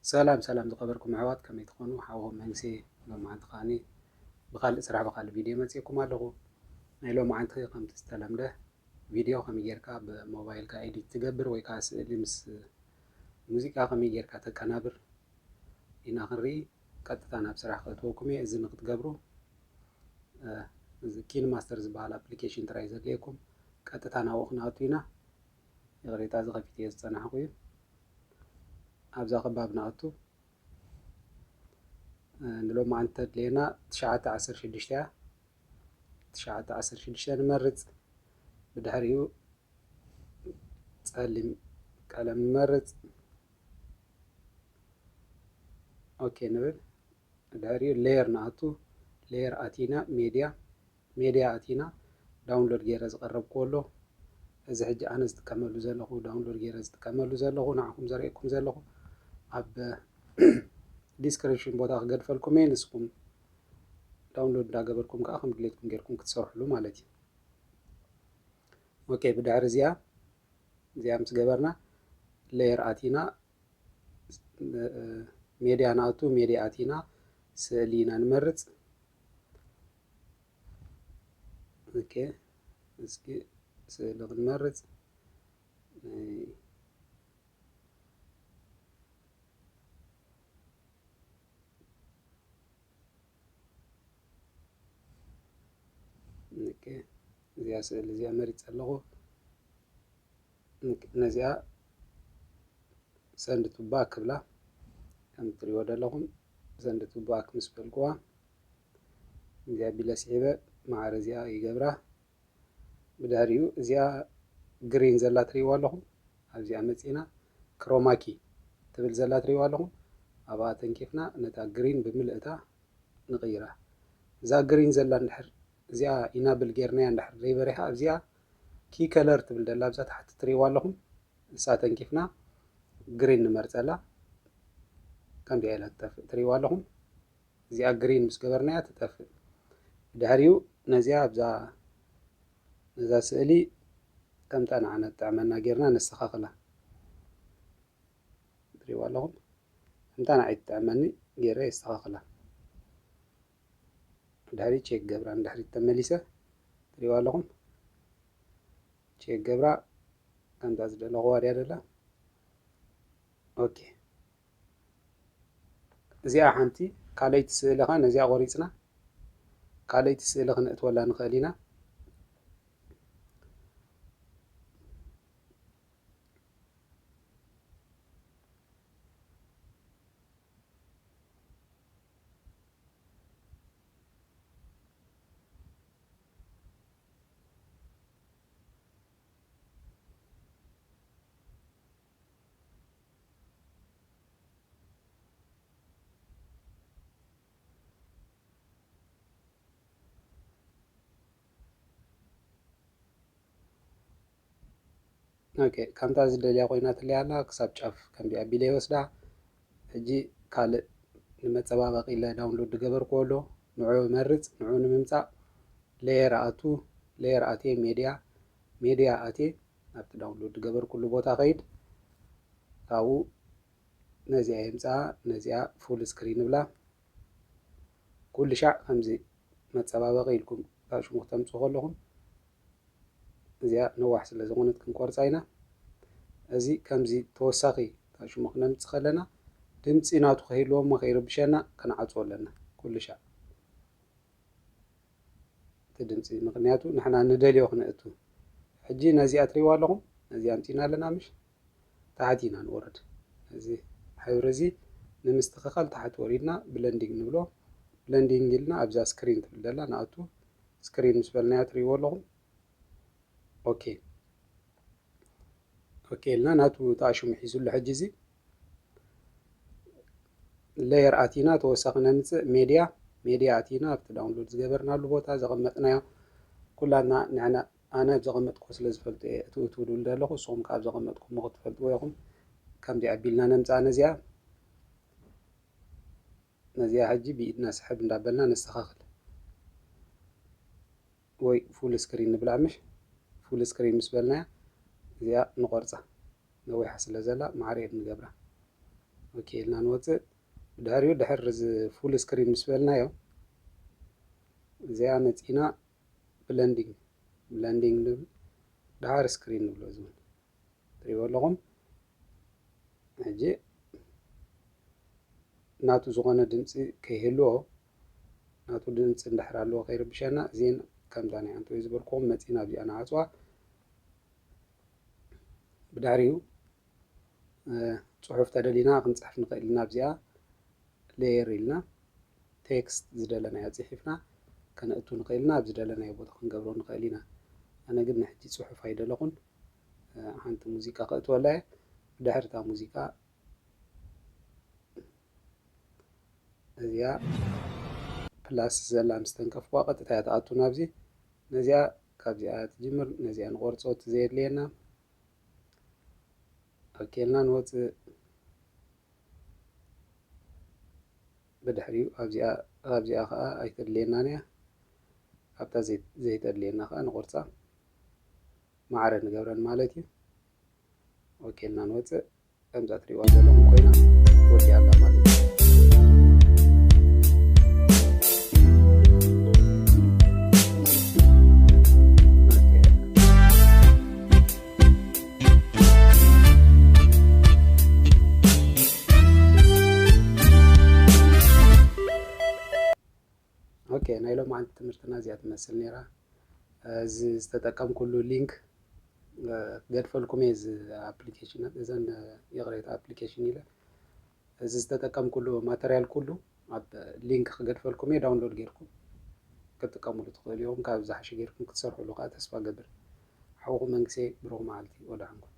ሰላም ሰላም ዝኸበርኩም ኣሕዋት፣ ከመይ ትኾኑ? ሓውኹም መንግስቲ ሎማዓንቲ ከዓኒ ብኻልእ ስራሕ ብኻልእ ቪድዮ መፂእኩም ኣለኹ። ናይ ሎማዓንቲ ከምቲ ዝተለምደ ቪድዮ ከመይ ጌርካ ብሞባይልካ ኤዲት ትገብር ወይ ከዓ ስእሊ ምስ ሙዚቃ ከመይ ጌርካ ተቀናብር ኢና ክንርኢ። ቀጥታ ናብ ስራሕ ከእትወኩም እየ። እዚ ንክትገብሩ ኪን ማስተር ዝበሃል ኣፕሊኬሽን ጥራይ ዘድልየኩም። ቀጥታ ናብኡ ክንኣቱ ኢና። ይቕሬታ፣ እዚ ከፊተ እየ ዝጸናሕኩ እዩ። ኣብዛ ከባቢ ንኣቱ። ንሎማዓንቲ ተድልየና ትሽዓተ ዓሰርተ ሽዱሽተ እያ። ትሽዓተ ዓሰርተ ሽዱሽተ ንመርጽ። ብድሕሪኡ ጸሊም ቀለም ንመርጽ። ኦኬ ንብል። ድሕሪኡ ሌየር ንኣቱ። ሌየር ኣቲና ሜድያ፣ ሜድያ ኣቲና ዳውንሎድ ገይረ ዝቐረብክዎ ኣሎ። እዚ ሕጂ ኣነ ዝጥቀመሉ ዘለኹ፣ ዳውንሎድ ገይረ ዝጥቀመሉ ዘለኹ፣ ንዓኹም ዘርእየኩም ዘለኹ ኣብ ዲስክሪፕሽን ቦታ ክገድፈልኩም እየ። ንስኹም ዳውንሎድ እንዳገበርኩም ከዓ ከም ድሌትኩም ጌርኩም ክትሰርሕሉ ማለት እዩ። ኦኬ፣ ብድሕሪ እዚኣ፣ እዚኣ ምስ ገበርና ሌየር ኣቲና ሜድያ ንኣቱ። ሜድያ ኣቲና ስእሊ ኢና ንመርጽ። ኦኬ፣ እስኪ ስእሊ ክንመርጽ። ኦኬ፣ እዚኣ ስእሊ እዚኣ መሪጸ ኣለኹ። ነዚኣ ሰንድ ቱ ባክ ክብላ፣ ከም እትሪእዎ ዘለኹም ሰንድ ቱ ባክ ምስ በልኩዋ፣ እዚኣ ቢለ ስሒበ ማዕረ እዚኣ ይገብራ። ብድሕሪኡ እዚኣ ግሪን ዘላ ትሪእዋ ኣለኹም። ኣብዚኣ መፂና ክሮማኪ ትብል ዘላ ትሪእዋ ኣለኹም። ኣብኣ ተንኪፍና ነታ ግሪን ብምልእታ ንቕይራ። እዛ ግሪን ዘላ እንድሕር እዚኣ ኢናብል ጌርናያ እንድሕር ዘይበሪሓ፣ ኣብዚኣ ኪ ከለር ትብል ዘላ ኣብዛ ታሕቲ ትሪእዋ ኣለኹም። እሳ ተንኪፍና ግሪን ንመርፀላ። ከምዚኣ ኢላ ትጠፍእ ትሪእዋ ኣለኹም። እዚኣ ግሪን ምስ ገበርናያ ትጠፍእ። ድሕሪኡ ነዚኣ ኣብዛ ነዛ ስእሊ ከምታ ንዓና ትጥዕመና ጌርና ነስተኻኽላ። ትሪእዋ ኣለኹም። ከምታ ንዓይ ትጥዕመኒ ጌረ የስተኻኽላ። ድሕሪ ቼክ ገብራ ንድሕሪት ተመሊሰ። ትሪእዋ ኣለኹም። ቼክ ገብራ ከምታ ዝደለኽዋ ድያ ደላ። ኦኬ፣ እዚኣ ሓንቲ ካልኣይቲ ስእሊ ኸ ነዚኣ ቆሪፅና ካልኣይቲ ስእሊ ክንእትወላ ንኽእል ኢና። ኦኬ፣ ከምታ ዝደልያ ኮይና ትለያ ኣላ። ክሳብ ጫፍ ከምዚ ኣቢለ ይወስዳ። ሕጂ ካልእ ንመጸባበቒ ኢለ ዳውንሎድ ዝገበርክዎ ኣሎ። ንዑ መርጽ። ንዑ ንምምጻእ ሌየር ኣቱ፣ ሌየር ኣትየ ሜድያ፣ ሜድያ ኣትየ ናብቲ ዳውንሎድ ዝገበርኩሉ ቦታ ኸይድ። ካብኡ ነዚኣ የምጽኣ፣ ነዚኣ ፉል ስክሪን ንብላ። ኩሉ ሻዕ ከምዚ መጸባበቒ ኢልኩም እታ ሽሙ ክተምጽኡ ከለኹም፣ እዚኣ ነዋሕ ስለ ዝኾነት ክንቆርጻ ኢና። እዚ ከምዚ ተወሳኺ እታ ሽሙ ክነምጽእ ከለና ድምጺ ናቱ ከይህልዎ እሞ ከይርብሸና ክንዓጽዎ ኣለና ኩሉ ሻዕ። እቲ ድምፂ፣ ምኽንያቱ ንሕና ንደልዮ ክነእቱ። ሕጂ ነዚኣ ትሪእዋ ኣለኹም፣ ነዚኣ ኣምፂና ኣለና ምሽ? ታሕቲ ኢና ንወርድ። እዚ ሕብሪ እዚ ንምስትኽኻል ታሕቲ ወሪድና ብለንዲንግ ንብሎ። ብለንዲንግ ኢልና ኣብዛ ስክሪን ትብል ዘላ ንኣቱ። ስክሪን ምስ በልናያ ትሪእዎ ኣለኹም። ኦኬ። ኦኬ ኢልና ናቱ እታ ሽሙ ሒዙ ኣሎ። ሕጂ እዚ ሌየር ኣቲና ተወሳኺ ነምፅእ። ሜድያ፣ ሜድያ ኣቲና ኣብቲ ዳውንሎድ ዝገበርናሉ ቦታ ዘቐመጥናዮ ኩላትና ንሕና፣ ኣነ ኣብ ዘቐመጥኩ ስለ ዝፈልጡ እየ። እቲ እትብሉ ዘለኹ ንስኹም ከኣ ኣብ ዘቐመጥኩሞ ክትፈልጥዎ ኢኹም። ከምዚ ኣቢልና ነምፅኣ ነዚኣ። ነዚኣ ሕጂ ብኢድና ስሕብ እንዳበልና ነስተኻኽል። ወይ ፉል ስክሪን ንብላ ምሽ? ፉል ስክሪን ምስ በልናያ እዚኣ ንቆርፃ። ነዊሓ ስለ ዘላ ማዕረ ንገብራ። ኦኬ ኢልና ንወፅእ። ብድሕሪኡ ድሕር እዚ ፉል ስክሪን ምስ በልናዮ እዚኣ መፂና ብለንዲንግ ብለንዲንግ ንብል። ድሓር ስክሪን ንብሎ እዚ እውን ትሪእዎ ኣለኹም። ሕጂ ናቱ ዝኾነ ድምፂ ከይህልዎ፣ ናቱ ድምፂ እንድሕር ኣለዎ ከይርብሸና እዚን ከምዛ ናይ ኣንቶይ ዝበልኩኹም መፂና ኣብዚኣ ንዓፅዋ። ብድሕሪኡ ፅሑፍ ተደሊና ክንፅሕፍ ንኽእል ኢና። ኣብዚኣ ሌየር ኢልና ቴክስት ዝደለናዮ ፅሒፍና ከነእቱ ንኽእል ኢና። ኣብ ዝደለናዮ ቦታ ክንገብሮ ንኽእል ኢና። ኣነ ግን ንሕጂ ፅሑፍ ኣይደለኹን። ሓንቲ ሙዚቃ ከእትወላ እየ። ብድሕሪ እታ ሙዚቃ እዚኣ ፕላስ ዘላ ምስ ተንከፍኩዋ ቀጥታ እያ ትኣቱ ናብዚ። ነዚኣ ካብዚኣ ትጅምር፣ ነዚኣ ንቆርጾ እቲ ዘየድልየና። ኦኬ ኢልና ንወፅእ። ብድሕሪኡ ኣብዚኣ ኣብዚኣ ከዓ ኣይተድልየናን እያ። ኣብታ ዘይ- ዘይተድልየና ከዓ ንቆርፃ ማዕረ ንገብረን ማለት እዩ። ኦኬ ኢልና ንወፅእ። ከምዛ ትሪእዋ ዘለኹም ኮይና ወዲኣ ኣላ ማለት እዩ። ኦኬ። ኦኬ፣ ናይ ሎማዓንቲ ትምህርትና እዚኣ ትመስል ነይራ። እዚ ዝተጠቀምኩሉ ሊንክ ክገድፈልኩም እየ። እዚ ኣፕሊኬሽን እዘን ይቕሬታ ኣፕሊኬሽን ኢለ እዚ ዝተጠቀምኩሉ ማተርያል ኩሉ ኣብ ሊንክ ክገድፈልኩም እየ። ዳውንሎድ ጌርኩም ክትጥቀሙሉ ትኽእሉ ኢኹም። ካብ ዝሓሸ ጌርኩም ክትሰርሕሉ ከዓ ተስፋ ገብር። ሓውኹም መንግስቴ፣ ብሩኽ መዓልቲ፣ ወዳሓንኩም።